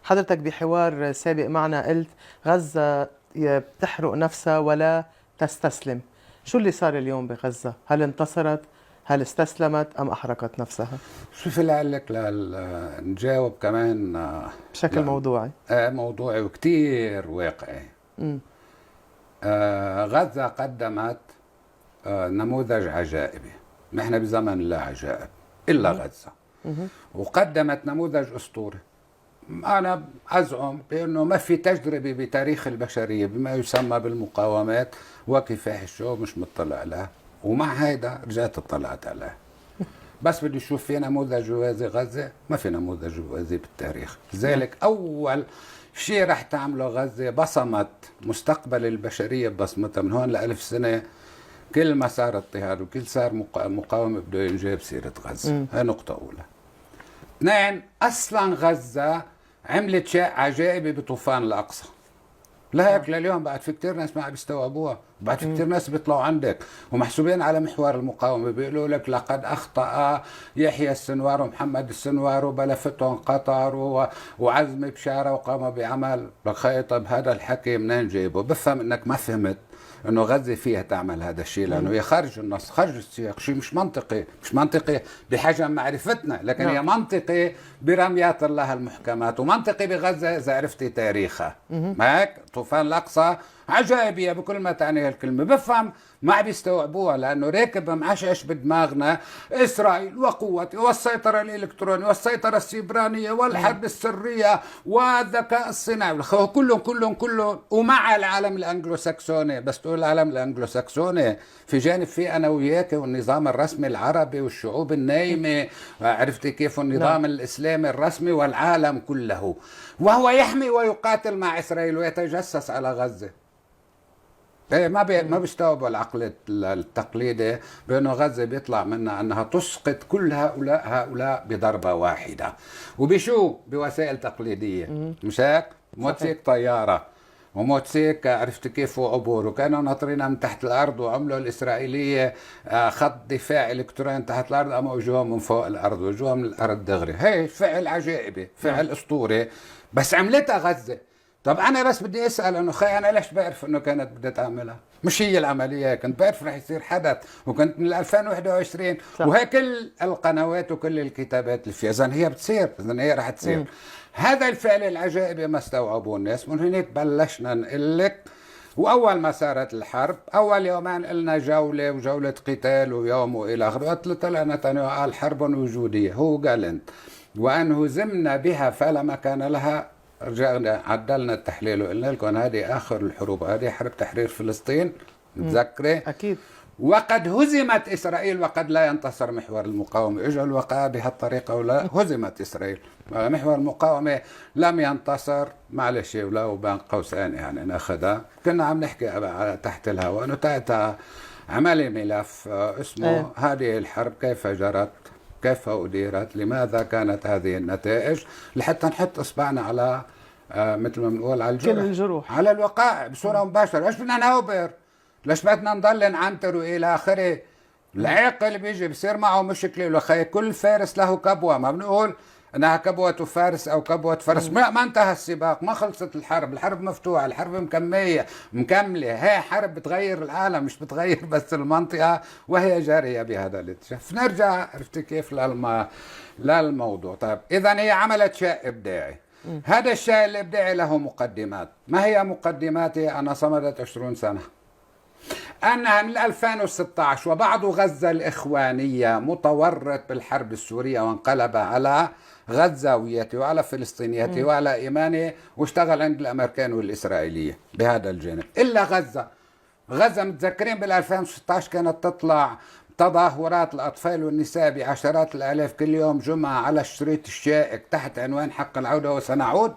حضرتك بحوار سابق معنا قلت غزة بتحرق نفسها ولا تستسلم. شو اللي صار اليوم بغزة؟ هل انتصرت؟ هل استسلمت؟ أم أحرقت نفسها؟ شوفي لك نجاوب كمان بشكل موضوعي. موضوعي وكتير واقعي. غزة قدمت نموذج عجائبي. نحن بزمن لا عجائب إلا غزة. وقدمت نموذج أسطوري. أنا أزعم بأنه ما في تجربة بتاريخ البشرية بما يسمى بالمقاومات وكفاح الشعوب مش مطلع لها، ومع هيدا رجعت اطلعت عليها. بس بدي اشوف في نموذج يوازي غزة، ما في نموذج يوازي بالتاريخ. لذلك أول شيء رح تعمله غزة بصمت مستقبل البشرية ببصمتها من هون لألف سنة. كل ما صار اضطهاد وكل صار مقاومة بده ينجاب سيرة غزة. هاي نقطة أولى. اثنين، أصلا غزة عملت شيء عجائبي بطوفان الأقصى. لهيك لليوم بعد في كتير ناس ما عم بيستوعبوها، بعد في كتير ناس بيطلعوا عندك ومحسوبين على محور المقاومة بيقولوا لك لقد أخطأ يحيى السنوار ومحمد السنوار وبلفتهم قطر وعزمي بشارة وقاموا بعمل. طب هذا الحكي منين جايبه؟ بفهم انك ما فهمت انه غزة فيها تعمل هذا الشيء لانه هي خارج النص، خارج السياق، شيء مش منطقي، مش منطقي بحجم معرفتنا، لكن هي منطقي برميات الله المحكمات ومنطقي بغزة اذا عرفتي تاريخها. ما هيك؟ طوفان الاقصى عجائبية بكل ما تعنيه الكلمة. بفهم ما بيستوعبوها لانه راكب معشعش بدماغنا اسرائيل وقوتها والسيطرة الالكترونية والسيطرة السيبرانية والحرب السرية والذكاء الصناعي كلهم كلهم كلهم، ومع العالم الانجلوساكسوني. بس تقول العالم الانجلوساكسوني في جانب في انا وياك والنظام الرسمي العربي والشعوب النايمة، عرفتي كيف، النظام الاسلامي الرسمي والعالم كله، وهو يحمي ويقاتل مع اسرائيل ويتجسس على غزة. ايه ما بيستوعبوا العقل التقليدي بانه غزة بيطلع منها انها تسقط كل هؤلاء بضربه واحدة، وبشو؟ بوسائل تقليدية، مش هيك؟ موتسيك طيارة وموتسيك عرفت كيف وعبور، وكانوا ناطرينها من تحت الارض وعملوا الاسرائيلية خط دفاع الكتروني تحت الارض، اما اجوها من فوق الارض واجوها من الارض دغري. هي فعل عجائبي، فعل اسطوري، بس عملتها غزة. طب انا بس بدي اسال انه خي انا ليش بعرف انه كانت بدها تعملها؟ مش هي العملية، كنت بعرف رح يصير حدث، وكنت من 2021 صح. وهي كل القنوات وكل الكتابات اللي فيها، اذا هي بتصير، اذا هي رح تصير. هذا الفعل العجائبي ما استوعبوه الناس، من هناك بلشنا نقول لك. واول ما صارت الحرب اول يومين قلنا جولة وجوله قتال ويوم والى اخره، وقت طلع نتنياهو قال حرب وجودية، هو قال انت وان هزمنا بها فلا مكان لها. رجعنا عدلنا التحليل وقلنا لكم هذه اخر الحروب، هذه حرب تحرير فلسطين، متذكرة؟ اكيد. وقد هزمت اسرائيل وقد لا ينتصر محور المقاومة، اجوا الوقائع بهالطريقة ولا هزمت اسرائيل، محور المقاومة لم ينتصر، معلش ولو بين قوسين يعني ناخذها، كنا عم نحكي تحت الهواء انه تاعتها عملي ملف اسمه هذه الحرب كيف جرت، كيف أديرت، لماذا كانت هذه النتائج، لحتى نحط إصبعنا على مثل ما بنقول على الجرح، كل الجروح، على الوقائع بصورة مباشرة. ليش بدنا نهوبر؟ ليش بدنا نضل نعنتر وإلى آخره؟ العاقل بيجي بصير معه مشكلة، لخي كل فارس له كبوة، ما بنقول انها كبوة فارس او كبوة فرس، ما انتهى السباق، ما خلصت الحرب، الحرب مفتوحة، الحرب مكملة، هي حرب بتغير العالم مش بتغير بس المنطقة، وهي جارية بهذا الاتجاه. فنرجع عرفت كيف للموضوع. طيب اذا هي عملت شيء ابداعي. هذا الشيء الابداعي له مقدمات. ما هي مقدماته؟ انا صمدت 20 سنة، أنها من 2016 وبعض غزة الإخوانية متورط بالحرب السورية وانقلب على غزاويته وعلى فلسطينيته وعلى إيمانه، واشتغل عند الأمريكان والإسرائيلية بهذا الجانب. إلا غزة، غزة متذكرين بال 2016 كانت تطلع تظاهرات الأطفال والنساء بعشرات الآلاف كل يوم جمعة على الشريط الشائك تحت عنوان حق العودة وسنعود.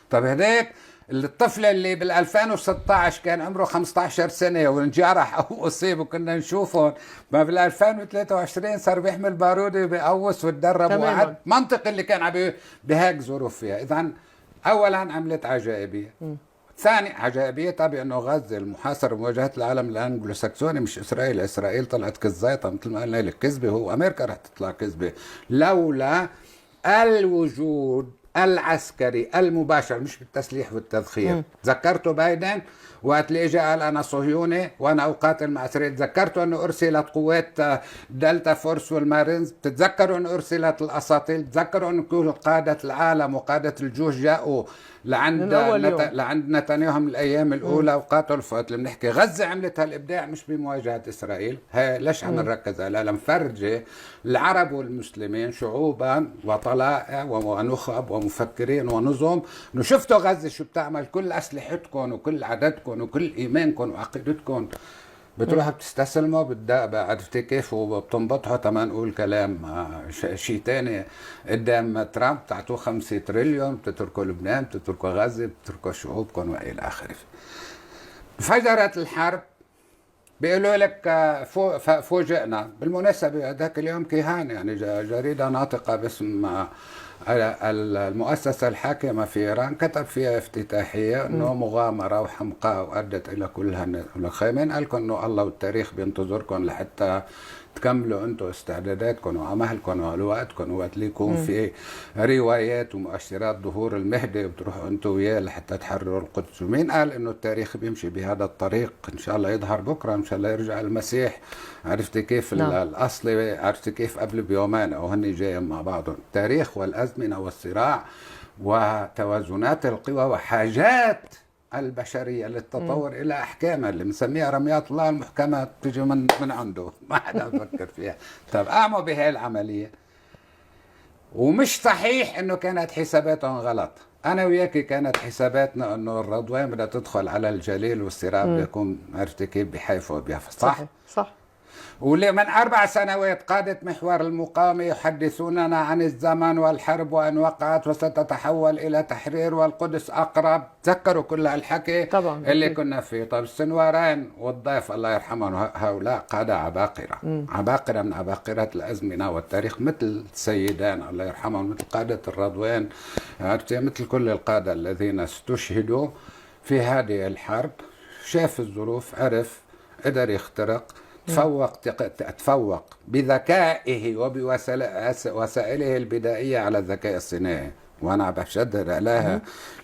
طب هداك الطفل اللي بال 2016 كان عمره 15 سنة وانجرح أو أصيب وكنا نشوفهم، ما بال 2023 صار بيحمل بارودة وبيقوص وتدرب وقعد. منطق اللي كان عم بهيك ظروف فيها. إذا أولا عملت عجائبية. ثاني عجائبيتها بأنه غزة المحاصرة بمواجهة العالم الأنجلوساكسوني مش إسرائيل. إسرائيل طلعت كزيطة مثل ما قلنا لك كذبة، هو أمريكا رح تطلع كذبة لولا الوجود العسكري المباشر، مش بالتسليح والتذخير. تذكرتوا بايدن وقت اللي اجى قال انا صهيوني وانا اقاتل مع اسرائيل؟ تذكرتوا انه ارسلت قوات Delta Force والمارينز؟ بتتذكروا انه ارسلت الاساطيل؟ تذكروا انه كل قاده العالم وقادة الجيوش جاءوا لعند لعند نتنياهو من الايام الاولى وقاتلوا. فوقت اللي بنحكي غزة عملت هالابداع مش بمواجهة اسرائيل، هي ليش عم نركز عليها؟ لنفرجي العرب والمسلمين شعوبا وطلائع ونخب ومفكرين ونظم انه شفتوا غزة شو بتعمل، كل اسلحتكم وكل عددكم وكل ايمانكم وعقيدتكم بتروحوا بتستسلموا، عرفتي كيف، وبتنبطحوا. تما نقول كلام شيء ثاني قدام ترامب، تعطوه 5 تريليون، بتتركوا لبنان، بتتركوا غزة، بتتركوا شعوبكم والى اخره. انفجرت الحرب، بيقولوا لك فوجئنا. بالمناسبة هذاك اليوم كيهان، يعني جريدة ناطقة باسم المؤسسة الحاكمة في إيران، كتب فيها افتتاحية أنه مغامرة وحمقاء وأدت إلى كل هالخيمين. قال لكم أنه الله والتاريخ بينتظركم لحتى تكملوا أنتم استعداداتكم وعملكم ووقتكم، وقت اللي يكون في روايات ومؤشرات ظهور المهدي بتروحوا أنتم وياه لحتى تحرروا القدس. ومين قال أنه التاريخ بيمشي بهذا الطريق؟ إن شاء الله يظهر بكرة، إن شاء الله يرجع المسيح، عرفتي كيف؟ نعم. الأصلي، عرفتي كيف، قبل بيومين أو هن جايين مع بعضهم. التاريخ والأزمنة والصراع وتوازنات القوى وحاجات البشرية للتطور إلى أحكامها اللي بنسميها رميات الله المحكمة، بتجي من عنده، ما حدا بفكر فيها. طب قاموا بهاي العملية، ومش صحيح إنه كانت حساباتهم غلط. أنا وياك كانت حساباتنا إنه الرضوان بدها تدخل على الجليل والصراع بده يكون، عرفتي كيف، بحيفا وبيافا، صح؟ صح. ومن 4 سنوات قادة محور المقاومة يحدثوننا عن الزمن والحرب وأن وقعت وستتحول إلى تحرير والقدس أقرب. تذكروا كل هالحكي طبعا اللي كنا فيه. طب السنوارين والضيف الله يرحمهم، هؤلاء قادة عباقرة، عباقرة من عباقرة الأزمنة والتاريخ، مثل السيدان الله يرحمهم، مثل قادة الرضوان، مثل كل القادة الذين استشهدوا في هذه الحرب. شاف الظروف، عرف، قدر يخترق، تفوق بذكائه وبوسائله البدائية على الذكاء الصناعي. وأنا عم بشدد عليها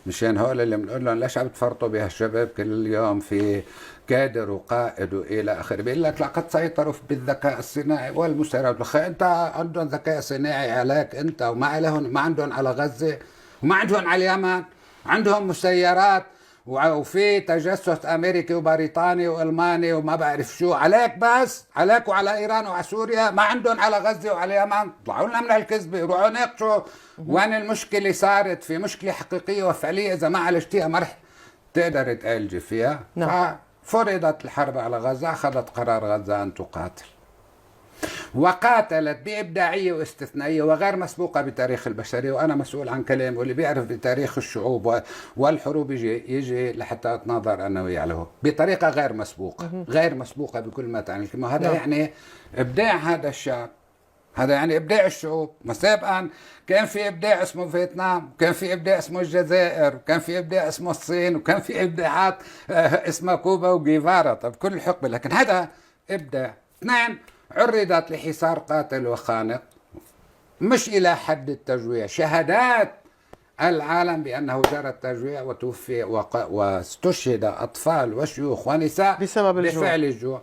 مشان هول اللي بنقول لهم ليش عم تفرطوا بهالشباب كل يوم في كادر وقائد وإلى آخره، بيقول لك لقد سيطروا بالذكاء الصناعي والمسيرات. أنت عندهم ذكاء صناعي عليك أنت، وما عليهم، ما عندهم على غزة وما عندهم على اليمن، عندهم مسيرات وفي تجسس امريكي وبريطاني والماني وما بعرف شو عليك، بس عليك وعلى ايران وعلى سوريا، ما عندهم على غزة وعلى اليمن. طلعوا لنا من هالكذبه، روحوا ناقشوا وين المشكلة صارت. في مشكلة حقيقية وفعليه اذا ما عالجتيها ما رح تقدر تعالجي فيها. نعم. ففرضت الحرب على غزة، اخذت قرار غزة ان تقاتل، وقاتلت بإبداعية واستثنائية وغير مسبوقة بتاريخ البشرية. وأنا مسؤول عن كلامي، واللي بيعرف بتاريخ الشعوب والحروب يجي لحتى أتناظر أنا وياه له بطريقة غير مسبوقة، غير مسبوقة بكل ما تعني الكلمة. هذا يعني إبداع هذا الشعب، هذا يعني إبداع الشعوب. ما سابقا كان في إبداع اسمه فيتنام، وكان في إبداع اسمه الجزائر، وكان في إبداع اسمه الصين، وكان في إبداعات اسمها كوبا وجيفارا. طب كل حقبة، لكن هذا إبداع. اثنين، عرضت لحصار قاتل وخانق، مش إلى حد التجويع. شهادات العالم بأنه جرى التجويع وتوفي واستشهد أطفال وشيوخ ونساء بسبب الجوع، بفعل الجوع.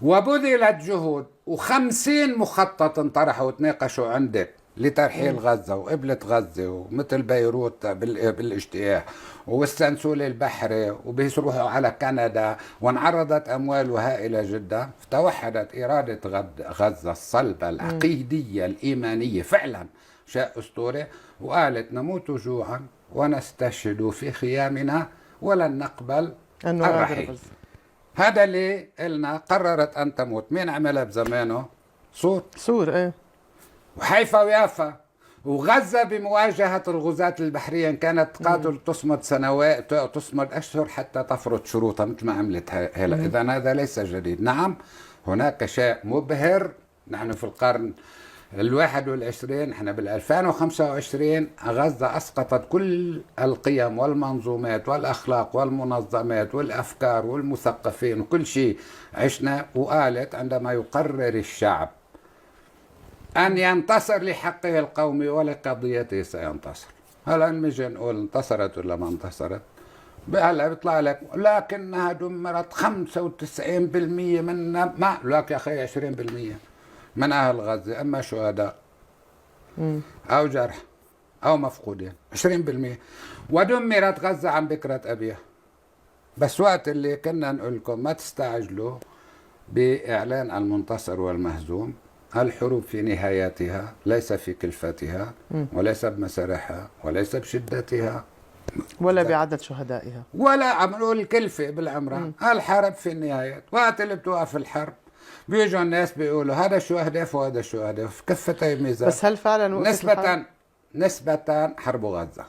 وبذلت جهود و50 مخطط انطرحوا وتناقشوا عندك لترحيل غزة وقبلة غزة ومثل بيروت بالاجتياح والسنسول البحري، وبيروحوا على كندا، وانعرضت أموال هائلة جدا. فتوحدت إرادة غزة الصلبة العقيدية الإيمانية، فعلا شيء أسطوري، وقالت نموت جوعا ونستشهد في خيامنا ولن نقبل الرحيل. هذا اللي قلنا قررت أن تموت. مين عملها بزمانه؟ صور صور ايه، وحيفا ويافا وغزة بمواجهة الغزاة البحرية كانت تقاتل تصمد سنوات، تصمد أشهر حتى تفرض شروطها مثل ما عملت هلا. إذا هذا ليس جديد. نعم هناك شيء مبهر، نحن في القرن 21، احنا بال2025، غزة أسقطت كل القيم والمنظومات والأخلاق والمنظمات والأفكار والمثقفين وكل شيء عشنا، وقالت عندما يقرر الشعب أن ينتصر لحقه القومي ولقضيته سينتصر. هلا نجي نقول انتصرت ولا ما انتصرت، هلا بيطلع لك لكنها دمرت 95% من، ما لك يا اخي 20% من اهل غزة اما شهداء او جرح او مفقودين، 20%، ودمرت غزة عن بكرة ابيها. بس وقت اللي كنا نقول لكم ما تستعجلوا بإعلان المنتصر والمهزوم، الحروب في نهايتها ليس في كلفتها وليس بمسارحها وليس بشدتها ولا بعدد شهدائها، ولا عم نقول الكلفة بالعمرة. الحرب في النهايات وقت اللي بتوقف الحرب بيجوا الناس بيقولوا هذا شو أهداف وهذا شو أهداف، كفتي ميزان. بس هل فعلا وقفت الحرب؟ نسبة حرب غزة،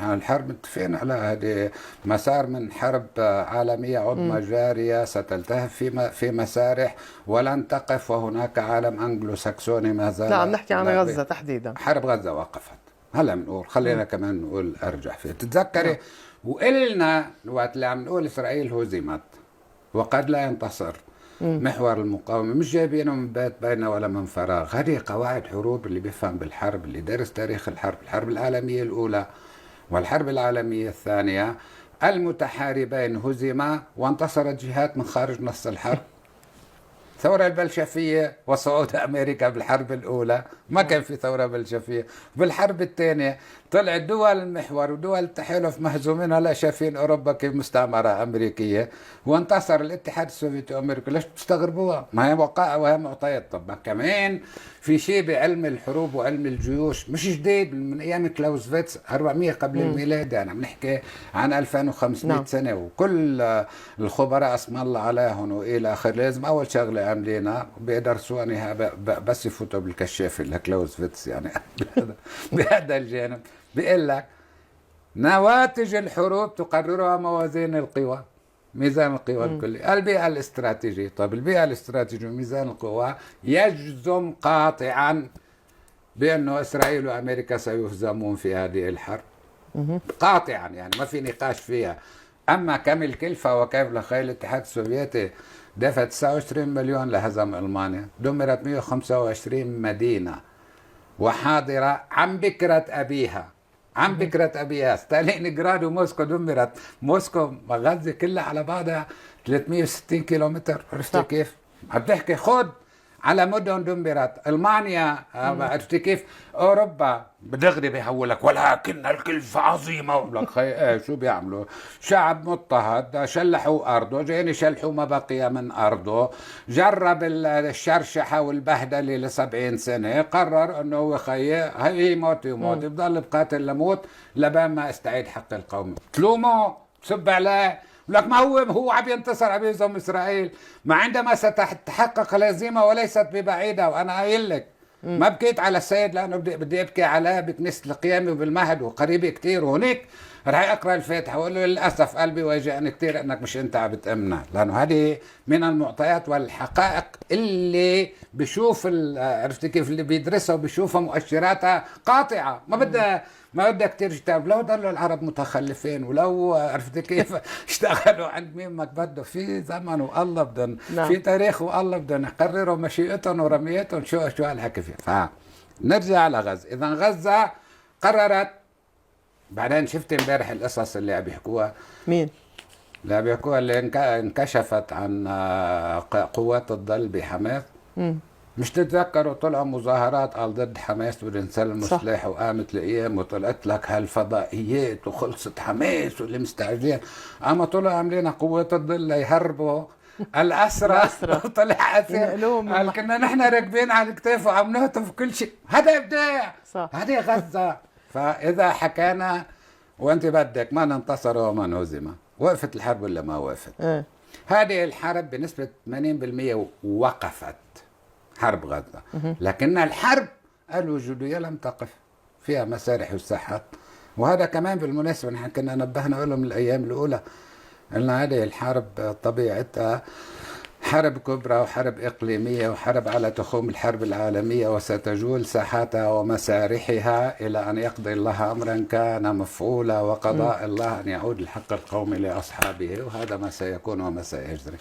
الحرب متفقين على هذه مسار من حرب عالمية عظمى جارية ستلتهب في مسارح ولن تقف، وهناك عالم أنجلو ساكسوني ما زال. لا، عم نحكي عن غزة تحديدا. حرب غزة وقفت. هلا بنقول خلينا كمان نقول أرجح فيها. تتذكري وقلنا وقت اللي عم نقول إسرائيل هزمت وقد لا ينتصر محور المقاومة، مش جايبينه من بيت بينا ولا من فراغ. هذه قواعد حروب، اللي بيفهم بالحرب، اللي درس تاريخ الحرب، الحرب العالمية الأولى والحرب العالمية الثانية، المتحاربين هزما وانتصرت جهات من خارج نص الحرب. الثورة البلشفية وصعود أمريكا بالحرب الأولى، ما كان في ثورة بلشفية. بالحرب الثانية طلعت دول المحور ودول التحالف مهزومين، هلا شايفين أوروبا كيف مستعمرة أمريكية، وانتصر الاتحاد السوفيتي وأمريكا. ليش بتستغربوها؟ ما هي وقائع وهي معطيات. طب ما كمان في شيء بعلم الحروب وعلم الجيوش مش جديد، من أيام كلاوزفيتس 400 قبل الميلاد، يعني عم نحكي عن 2500 نعم. سنة، وكل الخبراء اسم الله عليهم وإلى آخره. لازم أول شغلة عاملينها بيدرسوها بس يفوتوا بالكشاف لكلاوزفيتس يعني بهذا الجانب. بيقول لك نواتج الحروب تقررها موازين القوى، ميزان القوى الكلي، البيئة الاستراتيجية. طيب البيئة الاستراتيجية وميزان القوى يجزم قاطعا بأنه إسرائيل وأمريكا سيهزمون في هذه الحرب قاطعا، يعني ما في نقاش فيها. أما كم الكلفة وكيف لخيل الاتحاد السوفيتي دفع 29 مليون لهزم ألمانيا، دمرت 125 مدينة وحاضرة عن بكرة أبيها، عن بكرة أبيها. ستالينغراد وموسكو دمرت، موسكو غزة كلها على بعضها 360 كيلومتر، عرفت كيف؟ عم تحكي خد على مدن دمرت، ألمانيا عرفت كيف؟ أوروبا بدغري بيهولك ولكن الكلفة عظيمة. لك خي شو بيعملوا؟ شعب مضطهد، شلحوا أرضه، جايين يشلحوا ما بقي من أرضه، جرب الشرشحة والبهدلة ل70 سنة، قرر إنه هو خي هي موت يموت، بضل بقاتل لموت لبين ما استعيد حق القوم. تلومه تسب عليه لك ما هو عم ينتصر، عم يهزم اسرائيل، ما عندما ستتحقق الهزيمة وليست ببعيده. وانا قايل لك ما بكيت على السيد لانه بدي ابكي عليه بكنيسه القيامة وبالمهد وقريبه كثير، وهنيك رح اقرا الفاتحة واقول له للاسف قلبي واجعني كثير انك مش انت عم بتامنا، لانه هذه من المعطيات والحقائق اللي بشوف عرفت كيف اللي بيدرسها وبشوفها مؤشراتها قاطعه، ما بدها كثير كتاب. لو ضلوا العرب متخلفين ولو عرفت كيف اشتغلوا عند مين ما بده، في زمن والله بدهم، نعم. في تاريخ والله بدهم يقرروا مشيئتهم ورميتهم شو هالحكي فيه. فنرجع لغزة، اذا غزة قررت. بعدين شفت امبارح القصص اللي عم بيحكوها، مين؟ اللي عم بيحكوها اللي انكشفت عن قوات الظل بحماس. مش تتذكروا طلعوا مظاهرات قال ضد حماس بدهم يسلموا سلاح، وقامت الايام وطلعت لك هالفضائيات وخلصت حماس واللي مستعجلين، اما طلعوا عاملين قوات الظل ليهربوا الأسرى. طلع أسير، قال كنا نحن راكبين على الكتاف وعم نهتف كل شيء. هذا إبداع، هذه غزة. فإذا حكينا وأنت بدك من انتصر ومن هزم، وقفت الحرب ولا ما وقفت؟ هذه الحرب بنسبة 80% وقفت، حرب غزة، لكن الحرب الوجودية لم تقف، فيها مسارح وساحات. وهذا كمان بالمناسبة نحن كنا نبهنا لهم الأيام الأولى أن هذه الحرب طبيعتها حرب كبرى وحرب إقليمية وحرب على تخوم الحرب العالمية، وستجول ساحاتها ومسارحها إلى أن يقضي الله أمرا كان مفعولا، وقضاء الله أن يعود الحق القومي لأصحابه، وهذا ما سيكون وما سيجري.